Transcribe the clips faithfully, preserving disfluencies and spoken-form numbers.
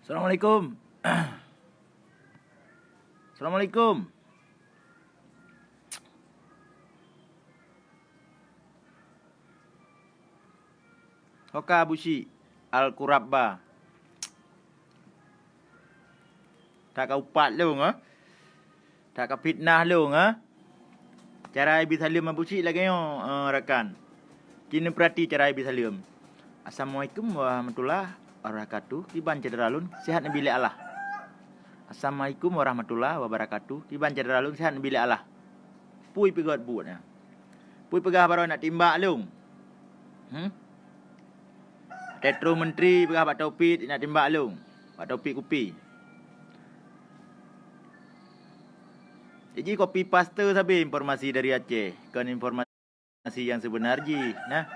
Assalamualaikum. Assalamualaikum. Ho ka Abu Syik Al-Kurabba. That ka upat lôn, eh? That ka fitnah lôn, eh? Cara ibi saleuem Abu Syik lagèe nyoe, eh, rakan. Ci neupeurati cara ibi saleuem. "Assalamualaikum warahmatullahi wabarakatuh. Kiban syedara lôn, sihat neubi lé Allah." "Assalamualaikum warahmatullahi wabarakatuh. Kiban syedara lôn, sihat neubi lé Allah." Peue peugah buet nyan? Peue peugah baroe nak timbak lôn? Hmm? Watèe troh menteri peugah bak Taufik nak timbak lôn. Bak Taufik kupi. Jadi copy paste sabe informasi dari Aceh, kon informasi nyang sebenar jih, nah.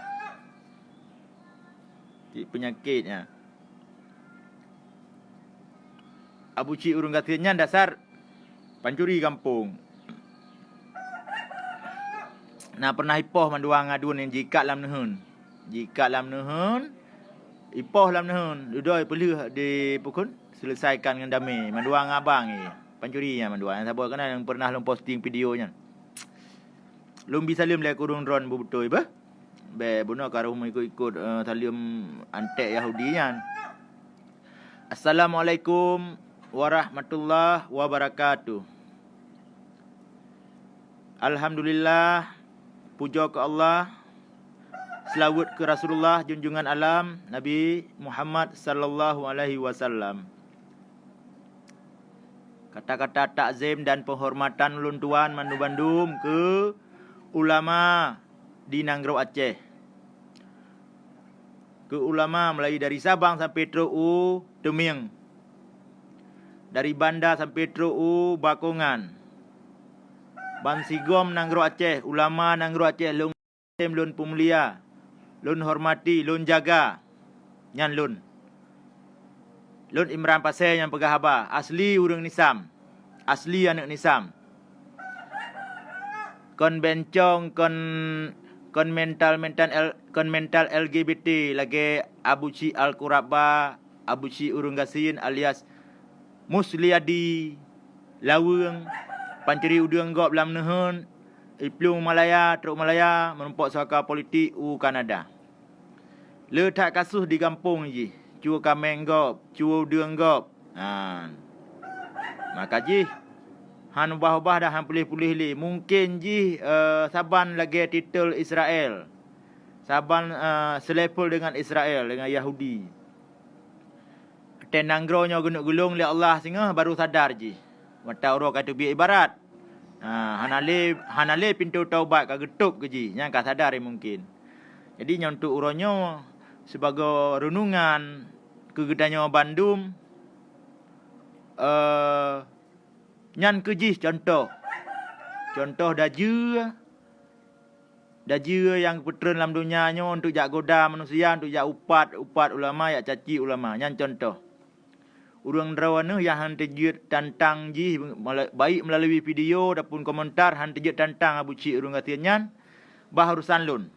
Cit peunyakét nyan. Abu Syik ureueng gasien nyan dasar pancuri gampông. Na pernah ipoh mandua ngaduen nyang jikat lam neuheun. Jikat lam neuheun, ipoh lam neuheun, dudoe peulheueh di pukon, seuleusaikan ngon damé, mandua ngon abang jih. Pancuri nyan mandua, nyang saboh keunan nyang pernah lôn posting video nyan. Lôn bi saleuem lé kureueng droen beubeutôi beuh. Bèk bunoe ka roh meuikot-ikot, eh, saleuem anték Yahudi nyan. Assalamualaikum warahmatullahi wabarakatuh. Alhamdulillah, pujoe keu Allah, seulaweuet keu Rasulullah, junjungan alam, Nabi Muhammad sallallahu alaihi wasallam. Kata-kata takzim dan penghormatan ulôn tuan mandum-mandum keu ulama di nanggroe Aceh. Keu ulama meulayeue dari Sabang sampai trok u Teumieng, dari Banda sampai trok u Bakongan. Bansigom nanggroe Aceh, ulama nanggroe Aceh lôn tem lôn peumulia, lôn hormati, lôn jaga. Nyan lôn. Lôn Imran Pasè nyang peugah haba, asli ureueng Nisam, asli aneuk Nisam. Kon bencong, kon, kon mental, mental L-, kon mental L G B T lagèe Abu Syik Al-Kurabba, Abu Syik ureueng gasien alias Musliadi, Laweueng, pancuri udeueng gob lam neuheun, iplueng Malaya, trok Malaya, meurumpok suaka politik u Kanada. Le that kasus di gampông jih, cue kaméng gob, cue udeueng gob. Nah, maka jih han ubah-ubah dan han puléh-puléh lé. Mungken jih, eh, saban lagèe titel Israel. Saban, eh, selevel dengan Israel, dengan Yahudi. Watèe nanggroe nyoe geuneuk geulông lé Allah singoh baru sadar jih. Mata uroe ka teubiet ibarat. Ha, hana lé, hana lé pintoe taubat ka geutôp keu jih, nyan ka sadar mungken. Jadi nyoe untuk uroe nyoe sibagoe reunungan keu geutanyoe bandum, eh, nyan keu jih contoh. Contoh dajeue Dajeue nyang geupeutreun lam donya nyoe untuk jak goda manusia, untuk jak upat, upat ulama, jak caci ulama. Nyan contoh. Ureueng droeneuh nyang han teujeuet tantang jih, mala-, baik meulalu video ataupun komentar, han teujeuet tantang Abu Syik ureueng gasien nyan, bah urusan lôn.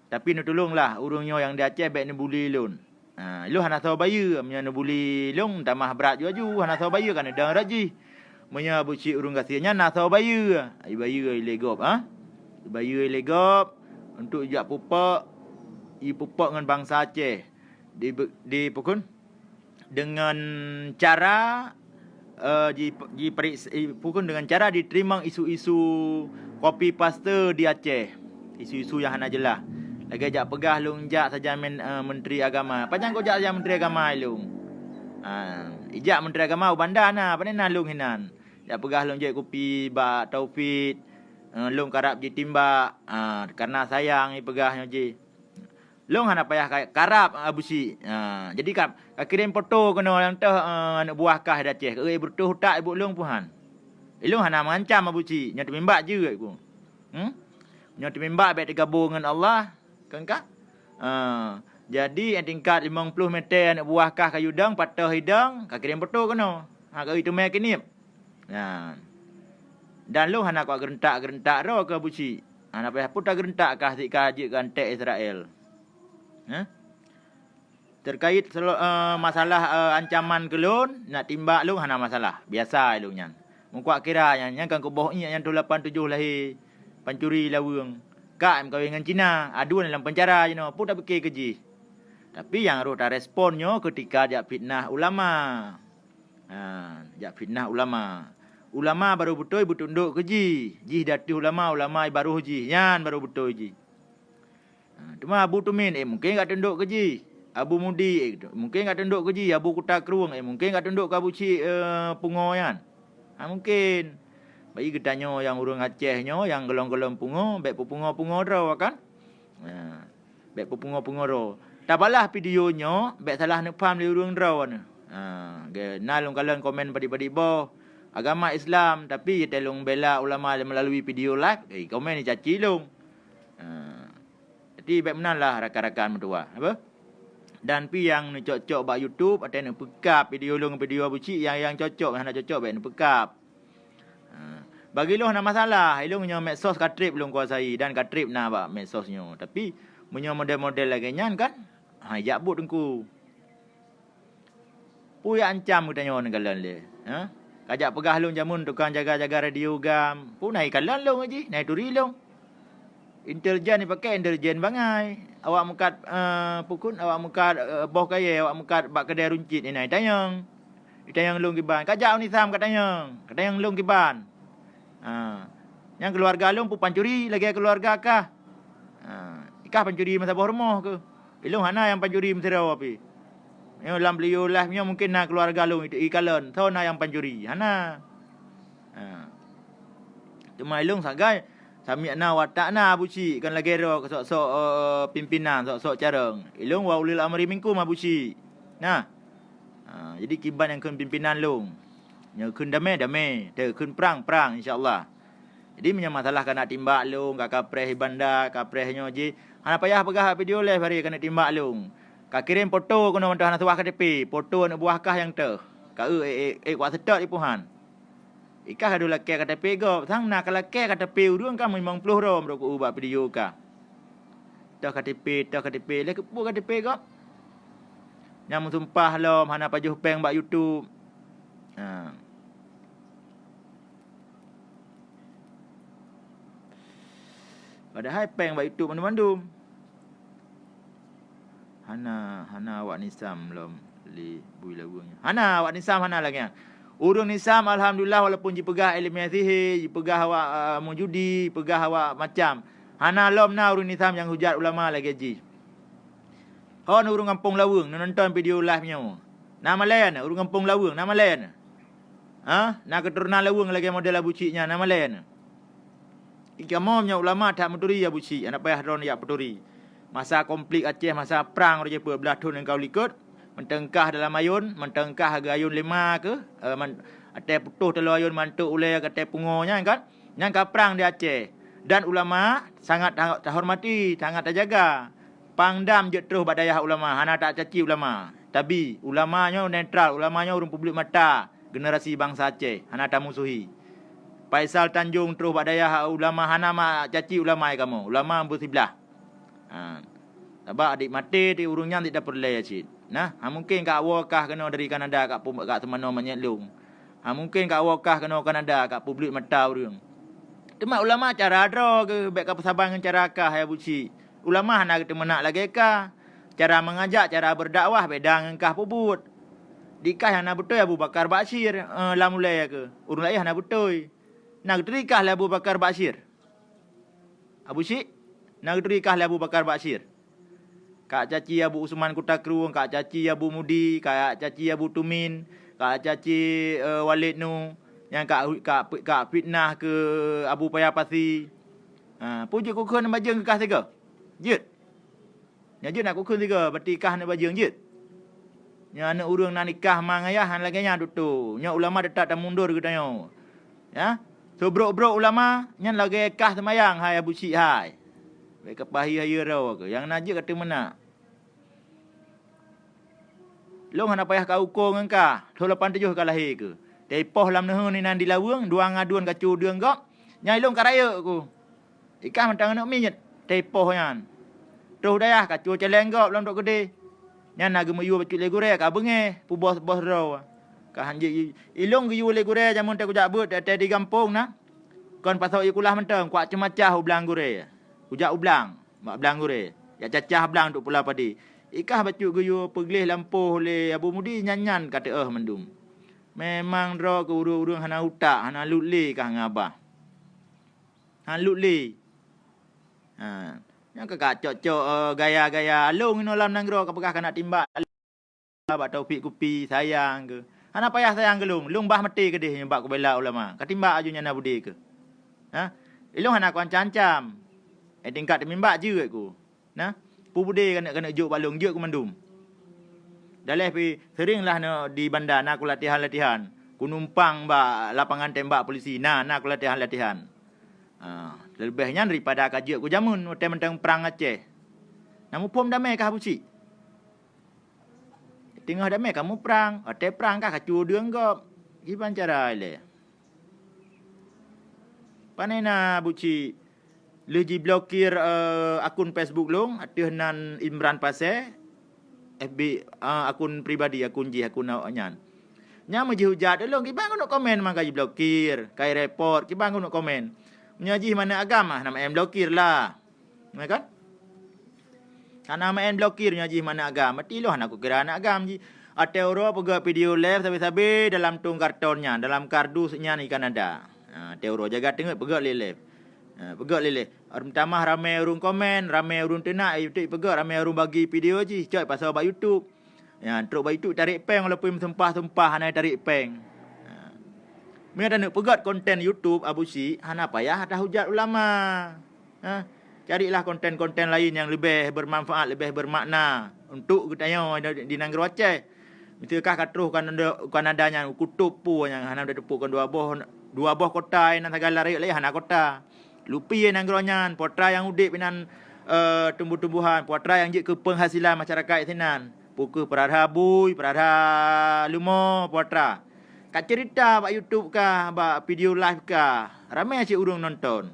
Tapi neutulông lah ureueng nyoe nyang di Aceh bèk neubuli lôn. Ha, ilôn hana soe bayeue, meunyoe neubuli lôn tamah brat ju-aju, hana soe bayeue kan neudong rot jih. Meunyoe Abu Syik ureueng gasien nyan na soe bayeue, ibayeue ilé gob, ha? Ibayeue ilé gob untuk ijak pupok, ipupok ngon bansa Aceh. Di, di pukon dengan cara, eh, ji-, jiperiksa, eh, pukon dengan cara jiteurimong isu-isu copy paste di Aceh. Isu-isu nyang hana jeulaih. Lagèe jak peugah lôn jak sajan men-, eh, menteri agama. Pajan kujak sajan menteri agama ilôn? Ha, ijak menteri agama u Banda na, pane na lôn hinan. Jak peugah lôn jeuet kupi bak Taufik, eh, lôn karab jitimbak, ha, karena sayang ipeugah nyoe jih. Lôn hana payah ka-, karab Abu Syik. Ha, jadi ka, kakirém poto keunoe nyang toh, eh, aneuk buah kah di Aceh. Keu beutôi utak ibu lôn pih han. Ilôn hana meuancam Abu Syik, nyoe teumimbak jeuet ku. Hmm? Nyoe teumimbak bèk teugabong ngon Allah, kan ka? Ha, jadi nyang tingkat limong ploh meter aneuk buah kah ka yue dong, patoh idong, kakirém poto keunoe. Ha, ka teumé keunieb. Nyan. Dan lôn hana kuat geureuntak-geureuntak droe keu Abu Syik. Hana payah peue tageureuntak kah sika jeuet keu antek Israel. Hah? Terkait selo-, eh, masalah, eh, ancaman keu lôn, nak timbak lôn hana masalah. Biasa lôn nyan. Meukuak kira nyan, nyan kan keuboh iék nyan thôn lapan tujoh lahé pancuri Laweueng. Ka meukawen ngon Cina, aduen lam penjara jinoe, peue tapike keu jih. Tapi nyang rôh tarespon nyoe keutika jak fitnah ulama. Ha, jak fitnah ulama. Ulama barô beutôi beutundok keu jih. Jih di ateueh ulama, ulama barô jih. Nyan barô beutôi jih. Ha, teuma Abu Tumin, eh, mungken ka tundok keu jih. Abu Mudi, eh, mungken ka tundok keu jih. Abu Kuta Krueng, eh, mungken ka tundok keu Abu Cik, eh, Pungo nyan. Ha, mungken. Bagi geutanyoe nyang ureuëng Aceh nyoe, nyang golom-golom pungo, bék peupungo-pungo droe kan? Ha, bék peupungo-pungo droe. Tabalah video nyoe, bék salah neupaham lé ureuëng droe nyoe. Ha, ge-, na lôn kalon komen padit-padit boh. Agama Islam, tapi teuh lôn bela ulama melalui video live, eh, komen dicaci lôn. Ha. Jadi, bék meunan lah rakan-rakan meutuwah, apa? Dan pih nyang neucok-cok bak YouTube, watée neupeukab video lôn, video Abu Cik nyang, nyang cocok, nyang hana cocok, bék neupeukab. Ha. Bagi lôn hana masalah, ilôn nyoe medsos ka treb lôn kuasai dan ka treb na bak medsos nyoe. Tapi, meunyoe model-model lagée nyan kan, ha, jak buet teungku. Peue nyang ancam geutanyoe neukalon lé? Ha? Kajak peugah lôn jameun tukang jaga-jaga radio GAM. Peue na ikalon lôn jih, na ituri lôn. Intelijen ipaké intelijen bangai. Awak meukat, eh, pukon, awak meukat, eh, boh kayée, awak meukat bak keudée runcit, ina itanyong. Itanyong lôn kiban. Kajak u Nisam katanyong. Katanyong lôn kiban. Ha. Nyang keuluwarga lôn peue pancuri lagée keuluwarga kah. Ha. Ikah pancuri meusaboh rumoh keuh. Ilôn hana nyang pancuri meusidroe pih. Nyoe lam video live nyoe mungken na keuluwarga lôn itu ikalon, soe na nyang pancuri. Hana. Ha. Teuma ilôn sagai, sami'na wa ata'na Abu Cik, kon lagée droe keu sok-sok, eh, pimpinan, sok-sok carong. Ilôn wa ulil amri minkum Abu Cik. Nah. Ha, jadi kiban nyang kheun pimpinan lôn. Nyang kheun damé, damé. Teu kheun prang, prang, insya Allah. Jadi, meunyoe masalah ka nak timbak lôn, ka kapreh di Banda, kapreh nyoe jih, hana payah peugah bak video live hari ka nak timbak lôn. Ka kirém poto keunoe mantong hana suah K T P, poto aneuk buah kah nyang teuh. Ka eu, eh, eh, eh, wak seutôt ipuhan. Ikah ka dua lakée K T P gob, sang na ka lakée K T P ureuëng ka limong ploh droe meurok u bak video kah. Teuh K T P, teuh K T P, lé keupeue K T P gob? Nyang meusumpah lom hana pajoh péng bak YouTube. Ha. Padahai péng bak YouTube mandum-mandum. Hana, hana awak Nisam lom lé bui Laweueng nyan. Hana, awak Nisam hana lagée nyan. Ureuëng Nisam, alhamdulillah, walaupun jipeugah iéleumé sihé, jipeugah awak, ah, meujudi, jipeugah awak macam. Hana lom na ureuëng Nisam nyang hujat ulama lagée jih. Hon ureuëng gampông Laweueng neunonton video live nyoe. Na malée na ureuëng gampông Laweueng, na malée na? Ha? Na keuturonan Laweueng lagée model Abu Cik nyan, na malée na? Ikamoe nyoe ulama that meuturi Abu Cik, hana payah droeneuh jak peuturi. Masa konflik Aceh, masa prang roh jipeuet blah thon nyang ka likot, mantong kah dalam ayôn, mantong kah geuayôn lé ma keuh, eh, man-, até putôh taloe ayôn mantok ulée keu até pungo nyan kan? Nyan ka prang di Aceh. Dan ulama sangat ta-, tahormati, sangat tajaga. Pang dam jeuet troh bak dayah ulama, hana tacaci ulama. Tabi, ulama nyoe netral, ulama nyoe ureuëng publik mata generasi bansa Aceh, hana tamusuhi. Faisal Tanjong troh bak dayah ulama, hana ma-, caci ulama kamoe, ulama beusiblah. Ha. Sabab adik maté di ureuëng nyan tidak peureulée cit. Nah, ha mungken ka awoe kah keunoe dari Kanada ka pu-, ka seumanoe manyét lôn. Ha mungken ka awoe kah keunoe Kanada ka publik mata ureuëng. Teuma ulama cara droe geuh, bék ka peusaban ngon cara kah, hai Abu Cik. Ulama hana geuteumeunak lagée kah. Cara meungajak, cara beudakwah beda ngon kah peubuet. Di kah nyang na beutôi Abu Bakar Basyir, eh, lam ulée keuh. Ureuëng laén hana beutôi. Na geuturi kah lé Abu Bakar Basyir? Abu Cik, na geuturi kah lé Abu Bakar Basyir? Ka caci Abu Usman Kuta Krueng, ka caci Abu Mudi, ka caci Abu Tumin, ka caci, eh, Walid Nu, nyang ka, ka, ka fitnah keu Abu Paya Pasi. Ha, peue jeuet kukheun bajeueng keu kah sigoe? Jeuet. Nyan jeuet nak kukheun sigoe, berarti kah aneuk bajeueng jeuet. Nyan aneuk ureuëng na nikah ma ngon ayah, hana lagée nyan tutoe. Nyoe ulama teutap tamundor geutanyoe. Ya, seubrok-brok ulama nyan lagée kah seumayang, hai Abu Cik hai. Bék ka pahie-hayeue droe keuh, nyang na jeuet ka teumeunak. Lôn hana payah ka uko ngon kah, thôn lapan tujoh ka lahé keuh. Teupoh lam neuheun inan di Laweueng, dua ngaduen ka cu deueng gob, nyang ilôn ka rayeuk keuh. Ikah mantong aneuk miet, teupoh nyan. Troh dayah ka cu caleng gob lam trok keudeh. Nyan na geumeuyue bacut lé gurée, ka beungéh, peuboh-boh droe. Ka hanjeuet i-, ilong geuyue lé gurée jameun teuh kujak beuet teuh di gampông na. Kon pasoe i kulah mantong, kuat ceumacah u blang gurée. Kujak u blang, bak blang gurée. Jak cacah blang untuk pula padé. Ikah bacut geuyue peugleh lampôh lé Abu Mudi nyan-nyan ka teuôh mandum. Memang droe keu ureuëng-ureuëng hana utak, hana lut lé kah ngon abah. Hana lut lé. Ha, nyang ka kacok-cok, eh, gaya-gaya along inoe lam nanggroe ka peugah kana timbak bak Taufik Kupi, sayang keu. Hana payah sayang keu lôn, lôn bah maté keudeh nyoe bak kubela ulama. Ka timbak aju nyang na budé keu. Ha? Ilong hana kuancam-ancam. Eh, tingkat mimbak jeuet ku. Nah, peubudé keuneuk, keuneuk jok bak lôn, jeuet ku mandum. Daleh pi sering lah neuk di banda na ku latihan-latihan. Ku numpang bak lapangan tembak polisi, na, na ku latihan-latihan. Ah, leubeh nyan daripada ka jeuet ku jameun watée mantong prang Aceh. Na muphom damé kah bucik? Teungoh damé ka muprang, watée prang kah ka cue deueng gob. Kiban cara ilée? Pane na bucik lheueh jiblokir, eh, akun Facebook lôn, ateueh nan Imran Pasé, F B, eh, akun pribadi, akun jih, akun awaknyan. Nyan meujih hujat lôn, kiban keuneuk komen maka jiblokir, kai repot, kiban keuneuk komen. Meunyoe jih manök agam, ah, nama em blokir lah. Ya kan? Hana meu'en blokir nyoe jih manök agam. Berarti lôn hana kukira aneuëk agam jih. Watée uroe peugét video live sabe-sabe dalam tong karton nyan, dalam kardus nyan di Kanada. Ha, watée uroe jaga teungeut peugét lé live. Ha, peugét lé live. Meutamah ramé ureuëng komen, ramé ureuëng teunak, eh, YouTube peugét ramé ureuëng bagi video jih, cok pasoe bak YouTube. Ya, trok bak YouTube tarék péng walaupun meusumpah-sumpah hana tarék péng. Ha. Meunyoe taneuk peugét konten YouTube Abu Syik, hana payah tahujat ulama. Ha, carilah konten-konten laén nyang leubeh beumanfaat, leubeh beumakna untuk geutanyoe di, di nanggroe Aceh. Miseue kah ka troh u Kanada, u Kanada nyan, u kutôb peue nyang hana teupeue kon dua boh, dua boh kota, eh, nan sagala rayeuk laén hana kota. Lupi, eh, nanggroe nyan, peue atra nyang udeb inan, eh, tumbuh-tumbuhan, peue atra nyang jeuet keu peunghasilan masyarakat sinan. Peu kheueh peurara bui, peurara leumo, peue atra. Ka ceurita bak YouTube kah, bak video live kah, ramé cit ureuëng nonton.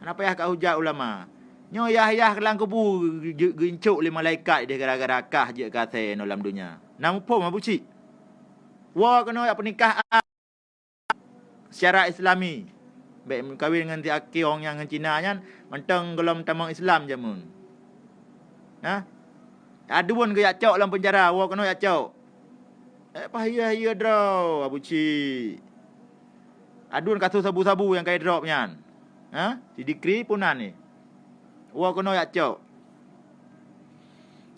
Hana payah ka hujat ulama. Nyoe yah-yah lam kubu geu-, geuincok lé malaikat deh gara-gara kah jeuet keu asèe inoe lam donya. Na muphom Abu Syik? Woe keunoe jak peunikah a-, secara Islami. Bék meukawen ngon si Aké nyang ngon Cina nyan, mantong gohlom tamong Islam jameun. Nah, aduen keu jak cok lam peunjara, woe keunoe jak cok. Eh, pah hiye-hiye droe, Abu Syik. Aduen kasus sabu-sabu nyang ka idrop nyan. Ha? Si Dikri pun na ni. Woe keunoe jak cok.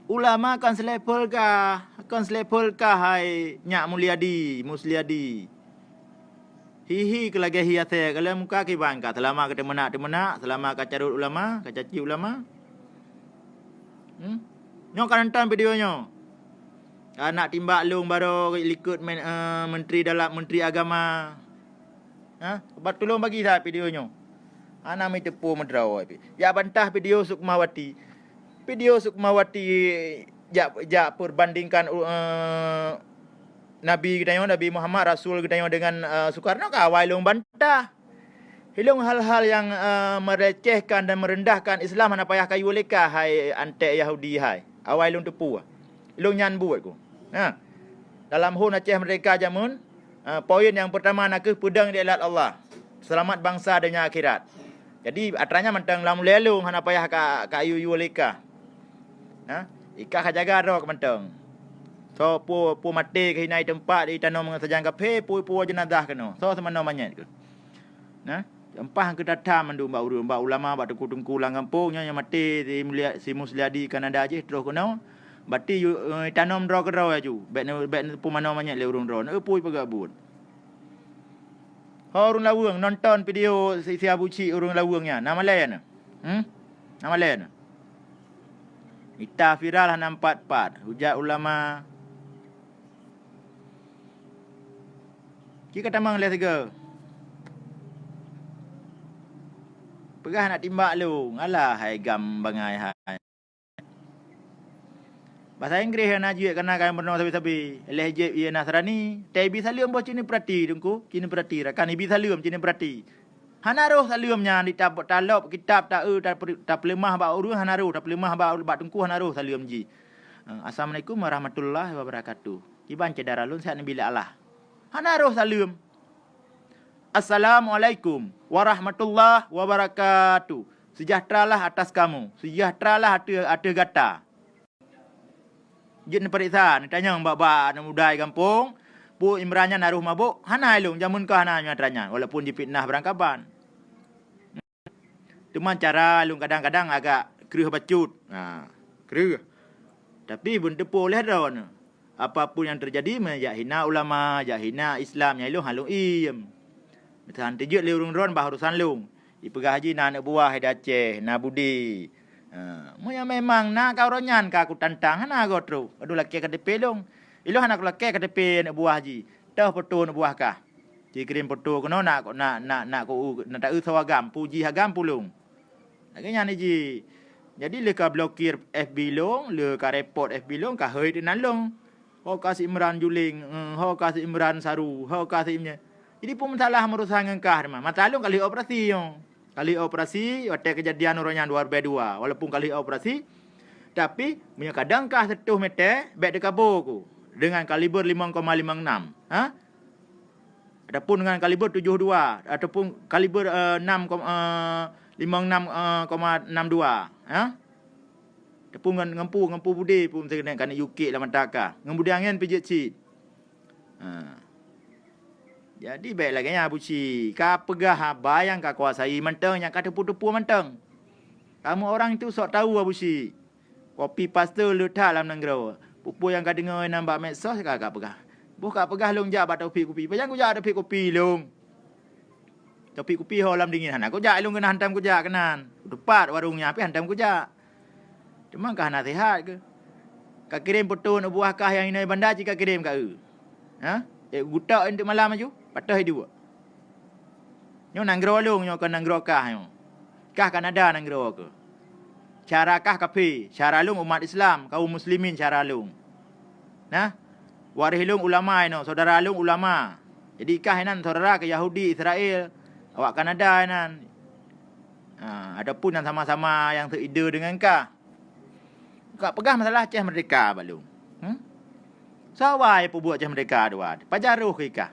Ulama kon selevel kah, kon selevel kah hai Nyak Mulyadi, Musliadi. Hihi keu lagée hi asèe, ka lheueh muka kiban ka, seulama ka teumeunak-teumeunak, seulama ka carôt ulama, ka caci ulama. Hmm? Nyoe ka nonton video nyoe. Aneuk timbak lôn baroe likot men-, eh, menteri dalam, menteri agama. Ha? Bak tulông bagi that video nyoe. Hana meuteupeu meudroe pih. Jak bantah video Sukmawati. Video Sukmawati jak, jak peubandingkan, eh, Nabi geutanyoe, Nabi Muhammad, Rasul geutanyoe dengan, eh, Soekarno ka awai lôn bantah. Ilong hal-hal nyang, eh, merecehkan dan merendahkan Islam hana payah kayue lé kah hai antek Yahudi hai. Awai lôn teupeu. Ilong nyan buet ku. Ha. Dalam hon Aceh Merdeka jameun, eh, poin nyang peurtama nakeuh peudong di alat Allah. Seulamat bansa donya akhirat. Jadi, atra nyan mantong lam ulée lôn hana payah ka, kayue-yue lé kah. Ha? Ikah ka jaga droe keu mantong. Soe peue, peue maté keuh inan i teumpat itanom ngon sajan kaphé, peue-peue jeunazah keunoe. Soe seumanoe manyét keuh. Nah, empah keu that-that mandum bak ureuëng, bak ulama, bak teungku-teungku lam gampông nyoe nyang maté si Mulia-, si Musliadi Kanada jih troh keunoe. Bati yu-, eh, tanom droe keudroe laju. Bék ne-, bék neupeu manoe manyét lé ureuëng droe. Neupui peugah buet. Ho ureuëng laweueng nonton video si, si Abu Syik ureuëng laweueng nyan. Na malée na? Hmm? Na malée na? Mita viral hana pat-pat. Hujat ulama. Ci ka tamong lé sigoe. Peugah nak timbak lôn. Alah hai gam bangai hai. Bahasa Inggréh hana jeuet kana kamoe meurunoe sabe-sabe. Leh jép ié Nasrani. Teubi saleuem boh ci neupeurati teungku. Ci neupeurati. Rakan ibi saleuem ci neupeurati. Hana roh saleuem nyan di ta-, talop kitab ta-, ta-, tapeuleumah bak ureuëng hana roh. Tapeuleumah bak, bak teungku hana roh saleuem jih. Eh, "Assalamualaikum warahmatullahi wabarakatuh. Kiban syedara lôn, sehat neubilek Allah?" Hana roh saleuem. "Assalamualaikum warahmatullahi wabarakatuh. Sejahteralah atas kamu, sejahteralah ateueh, ateueh gata." Jeuet neupareksa, neutanyong bak-bak aneuk muda di gampông, peue Imran nyan na roh mabök? Hana ilôn, jameun ka hana nyan atra nyan, walaupun jifitnah barangkaban. Teuma cara lôn kadang-kadang agak kreueh bacut. Ha, kreueh. Tapi beuneuteupeu lé droeneuh. Apapun nyang teujadi, meunyo jak hina ulama, jak hina Islam, nyan ilôn han lôn iem. Meusahan teujeuet lé ureuëng droen bah urosan lôn. Ipeugah jih na aneuk buah di Aceh, na Budi. Ha, meunyo memang na ka uroe nyan ka kutantang, hana goe trok. Aduh, lakée K T P lôn. Ilôn hana kulakée K T P aneuk buah jih. Toh foto aneuk buah kah. Jikirém foto keunoe nak, nak, nak, nak ku, nak taeu soe agam, puji agam pulung. Lagée nyan jih. Jadi lheueh ka blokir F B lôn, lheueh ka report F B lôn, ka hôi teunan lôn. Ho ka si Imran Juling, eh, ho ka si Imran Saru, ho ka si Imran. Jadi peue masalah meurusan ngon kah teuma? Masa lôn ka lheueh operasi nyoe. Ka lheueh operasi, watée keujadian uroe nyan dua ribée dua. Walaupun ka lheueh operasi, tapi meunyoe kadang kah seutoh mètè, bèk teukaboe ku. Dengan kaliber limong koma limong nam. Ha? Ataupun dengan kaliber tujoh dua, ataupun kaliber, eh, enam kom-, eh, limong enam, eh, koma enam dua, ha? Ataupun ngon, ngon peue, ngon peue budé peue meusinan ka neuk yukèk lam mata kah. Ngon budé angén pih jeuet cit. Ha. Jadi, bèk lagèe nyan, Abusyik. Ka peugah haba nyang ka kuasai mantong, nyang ka teupeue-teupeue mantong. Kamoe orang itu sok tahu, Abusyik. Kopi paste le that lam nanggroe. Peue-peue nyang ka deungoe nan bak medsos ka, ka peugah. Boh ka peugah lôn jak bak Taufik Kupi. Pajan kujak Taufik Kupi lôn? Taufik Kupi ho lam dingin hana kujak lôn, keunan hantom kujak keunan. Teupat warong nyan pih hantom kujak. Teuma ka hana sihat keuh. Ka kirém foto aneuk buah kah nyang inong banda cit ka kirém ka eu. Ha? Eh, gutok enteuk malam aju, patoh iduek. Nyoe nanggroe lôn, nyoe kon nanggroe kah nyoe. Kah Kanada nanggroe keuh. Syedara kah kafé, syedara lôn umat Islam, kaum muslimin syedara lôn. Nah, waréh lôn ulama inoe, syedara lôn ulama. Jadi kah inan syedara keu Yahudi, Israel, awak Kanada inan. Ha, ataupun nyang sama-sama nyang seuide deungon kah. Ka peugah masalah Aceh Merdeka bak lôn. Hmm? Sawa nyang peubuet Aceh Merdeka dua? Pajan roh keu kah?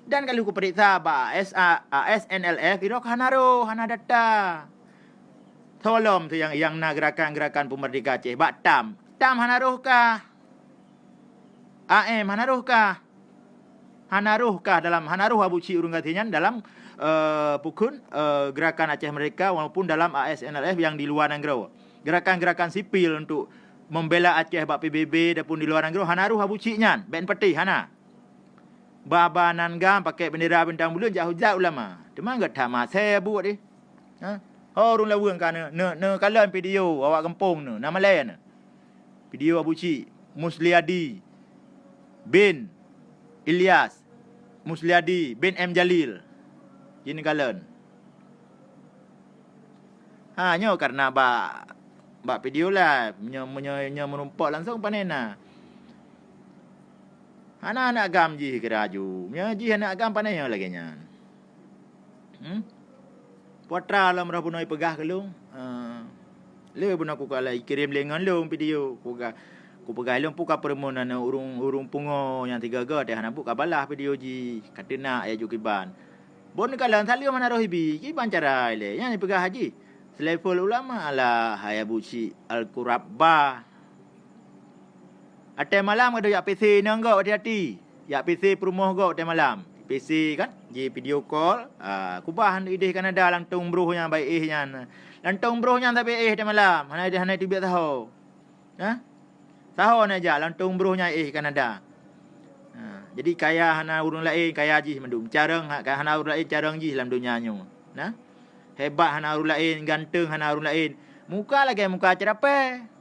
Dan ka lheueh kupeuriksa bak A S A, A S N L F, irok hana roh, hana data. Soe lom tu nyang, nyang na gerakan-gerakan peumerdeka Aceh? Bak tam. Tam hana roh kah? A M hana roh kah? Hana roh kah dalam, hana roh Abusyik ureuëng gasien nyan dalam, eh, pukon, eh, gerakan Aceh Merdeka maupun dalam A S N L F nyang di luwa nanggroe? Gerakan-gerakan sipil untuk membela Aceh bak P B B ataupun di luwa nanggroe, hana roh Abusyik nyan, bèk neupatéh, hana. Ba-ba nan GAM pakèk bendera bintang buleuen jak hujat ulama. Teuma gata masé buet deh. Ha? Ho ureuëng laweueng ka neu-, neu-, neukalon video awak gampông neu, na malèe neu. Video Abusyik, Musliadi bin Ilyas, Musliadi bin M Jalil. Jih neukalon. Ha, nyoe karena bak, bak video live. Nyoe, nyoe, nyoe meurumpok langsong pane na. Hana aneuk GAM jih keu laju. Nyoe jih aneuk GAM pane nyoe lagèe nyan. Hmm? Peue atra lom roh bunoe peugah keu lôn. Ah, lé bunoe kukalon kirém lé ngon lôn video. Kupeugah, kupeugah lôn peue ka peureumeun aneuk ureuëng, ureuëng pungo nyang tiga-tiga teuh hana buet ka balah video jih. Ka teunak ya ju kiban. Bon kalon saleuem hana roh ibi, kiban cara ilèe. Nyan peugah haji. Selevel ulama lah, hai Abusyik Al-Kurabba. Watèe malam ka deuh jak P C inong gob, hati-hati. Jak P C peurumoh gob watèe malam. P C kan, ji video call, ah, kubah idéh Kanada lam tông broh nyan, baéh nyan. Lam tông broh nyan sabe éh watèe malam, hana, hana teubiet saho. Hah? Saho na jak lam tông broh nyan éh Kanada. Ha, jadi kaya hana ureuëng laén, kaya jih mandum. Carông ha-, hana ureuëng laén carông jih lam donya nyoe. Nah. Hebat hana ureuëng laén, ganteng hana ureuëng laén. Muka lagèe muka ceurapée.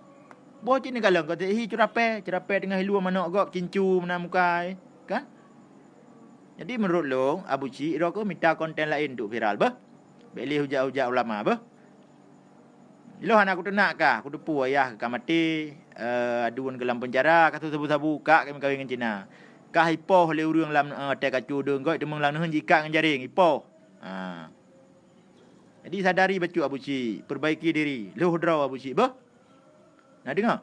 Boh cit neukalon ka hi ceurapée, ceurapée teungoh ilue manok gob cincu meunan muka, eh. Kan? Jadi meunurot lôn, Abusyik, droe keuh mita konten laén untuk viral beuh. Bèk lé hujat-hujat ulama beuh. Ilôn hana kuteunak kah, kuteupeue ayah ka maté, eh, aduen keu lam peunjara, ka sabu-sabu kak keu meukawen ngon Cina. Kah ipoh lé ureuëng lam, eh, watèe ka cu deueng gob, teumeung lam neuheun jikak ngon jaréng, ipoh. Ha. Jadi sadari bacut Abusyik, perbaiki diri, lhôh droe Abusyik beuh. Na deungoe?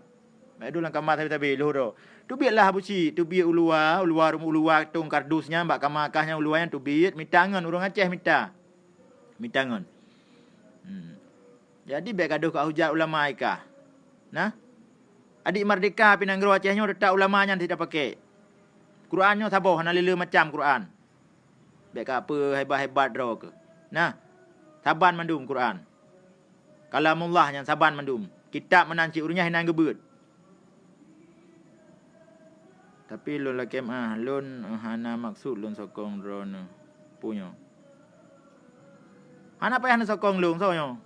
Bèk duek lam kama sabe-sabe lheuh droe. Teubiet lah Abu Syik, teubiet u luwa, u luwa rumoh, u luwa tông kardus nyan, bak kama kah nyan, u luwa nyan teubiet, mita ngon ureueng Aceh, mita. Mita ngon. Hmm. Jadi bèk gadôh keu hujat ulama i kah. Nah. Adik merdeka pih nanggroe Aceh nyoe teutap ulama nyan sit tapakèk. Quran nyoe saboh, hana lé-lé macam Quran. Bèk ka peuhebat-hebat droe keuh. Nah, saban mandum Quran. Kalamullah nyan saban mandum. Kitab meunan cit ureueng nyan hinan geubeuet. Tapi lôn lakèe meu'ah, lôn hana maksud lôn sokong droeneuh. Peue nyoe? Hana payah neusokong lôn, soe nyoe?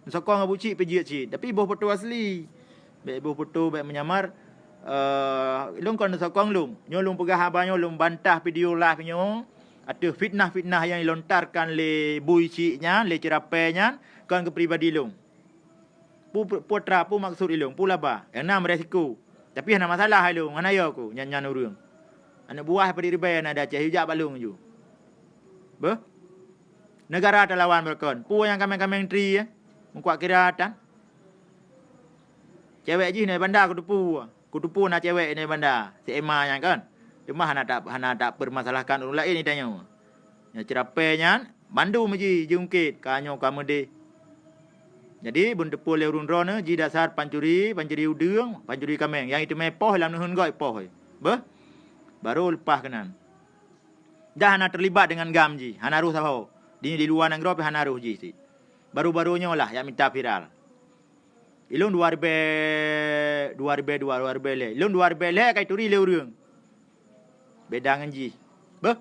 Neusokong Abu Syik pih jeuet cit, tapi boh poto asli. Bèk boh poto, bèk meunyamar. Eh, lôn kon neusokong lôn. Nyoe lôn peugah haba nyoe, lôn bantah video live nyoe ateueh fitnah-fitnah nyang jilontarkan lé Bui Syik nyan, lé Ceurapèe nyan, kon keu pribadi lôn. Peue, peue atra, peue maksud ilôn, peue laba? Nyang na meuresiko. Tapi hana masalah ilôn, hana yo ku nyan, nyan ureueng. Aneuk buah padit ribèe na di Aceh, yue jak bak lôn ju. Beuh? Neugara talawan beureukan. Peue nyang kaméng-kaméng tri, eh? Meukuak kira tan. Cewek jih na banda kuteupeue. Kuteupeue na cewek na banda. Si Emma nyan kan. Cuma hana ta-, hana tapeurmasalahkan ureueng laén itanyoe. Nyoe Ceurapèe nyan, mandum ji jiungkét, ka nyoe ka meudéh. Jadi, beuneuteupeu lé ureueng droeneuh, ji dasar pancuri, pancuri udeueng, pancuri kaméng. Nyang iteumé poh lam neuheun gob poh. Beuh? Baru leupah keunan. Dah hana teulibat deungon gam jih, hana roh saho. Di, di luwa nanggroe pih hana roh jih sit. Baru-baru nyoe lah jak mita viral. Ilôn dua ribèe, dua ribèe dua, dua ribèe lhèe. Ilôn dua ribèe lhèe ka ituri lé ureueng. Beda ngon jih. Beuh.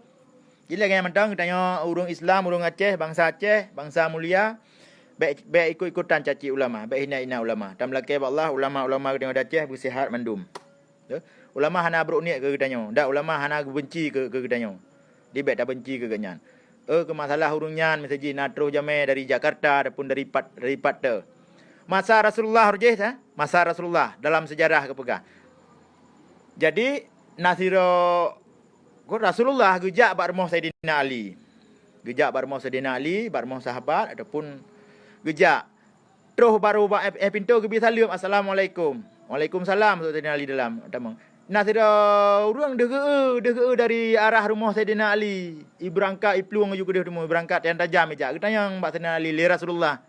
Jadi lagèe nyan mantong geutanyoe ureueng Islam, ureueng Aceh, bansa Aceh, bansa mulia, bèk, bèk ikut-ikutan caci ulama, bèk hina-hina ulama. Tameulakèe bak Allah, ulama-ulama geutanyoe di Aceh beusihat mandum. Ulama hana brok niet keu geutanyoe, dan ulama hana geubenci keu, keu geutanyoe. Jadi bèk tabenci keu geuhnyan. Eh, keu masalah ureueng nyan, miseujih na troh jamèe dari Jakarta ataupun dari pat-, dari pat teu. Masa Rasulullah rojeh, eh? Masa Rasulullah dalam seujarah geupeugah. Jadi, na sidroe, kon Rasulullah geujak bak rumoh Saidina Ali. Geujak bak rumoh Saidina Ali, bak rumoh sahabat ataupun geujak. Troh baru bak, eh, eh, pintoe geubi saleuem, "Assalamualaikum." "Waalaikumsalam," Saidina Ali dalam tamong. Na sidroe ureueng deuh geu-eu, deuh geu-eu dari arah rumoh Saidina Ali. Ibeurangkat, iplueng laju keudeh teuma, ibeurangkat nyang tajam ijak. Geutanyong bak Saidina Ali, "Lé Rasulullah,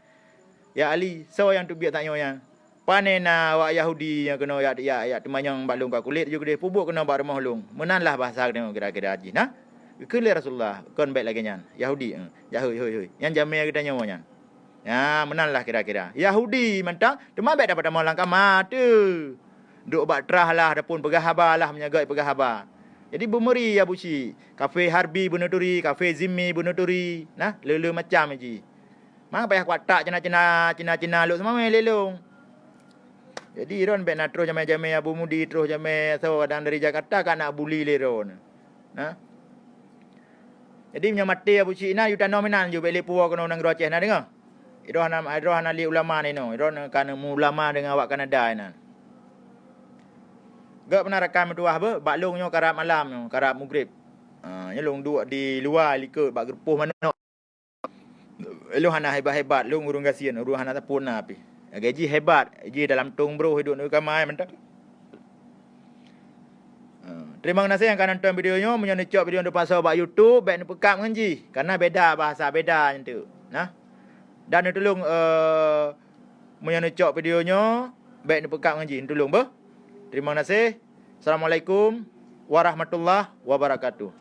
ya Ali, soe nyang teubiet tanyoe nyan? Pané na awak Yahudi nyang keunoe jak, jak, jak teumanyong bak lôn ka kulét laju keudeh, peubuet keunoe bak rumoh lôn?" Meunan lah bahasa geutanyoe kira-kira jih na. Geukheun lé Rasulullah, "Kon bèk lagèe nyan, Yahudi, eh, jak hôi, hôi, hôi. Nyan jamèe geutanyoe nyan." Nyan, meunan lah kira-kira. Yahudi mantong, teuma bèk dapat tamong lam kama teuh. Duek bak trah lah, ataupun peugah haba lah, meunyoe göt peugah haba. Jadi beumeuri Abu Syik, kafé harbi beuneuturi, kafé zimmi beuneuturi, nah, le-le macam jih. Ma payah kuatak Cina-Cina, Cina-Cina lôn seumawé lé lôn. Jadi droen bèk na troh jamèe-jamèe Abu Mudi, troh jamèe soe kadang dari Jakarta ka na bully lé droen. Nah. Jadi meunyoe maté Abu Syik na, yue tanoh meunan ju, bèk lé puwoe keunoe nanggroe Aceh na deungoe. Droe hana, droe hana lé ulama ninoe, droe ka na meuulama deungon awak Kanada inan. Göt peunarakam meutuwah beuh, bak lôn nyoe karab malam nyoe, karab mugrib. Ha, nyoe lôn duek di luwa likot bak geurupoh manok. Lôn hana hebat-hebat, lôn ureueng gasien, ureueng hana sapeue na pih. Lagèe jih hebat, jih dalam tông broh hidup nibak kamai mantong. Ha, teurimong gaséh nyang ka nonton video nyoe, meunyoe neucok video neupasoe bak YouTube, bèk neupeukab ngon jih, karena beda bahasa, beda nyan teuk. Nah. Dan neutulông, eh, meunyoe neucok video nyoe, bèk neupeukab ngon jih, neutulông beuh. Teurimong gaséh. Assalamualaikum warahmatullahi wabarakatuh.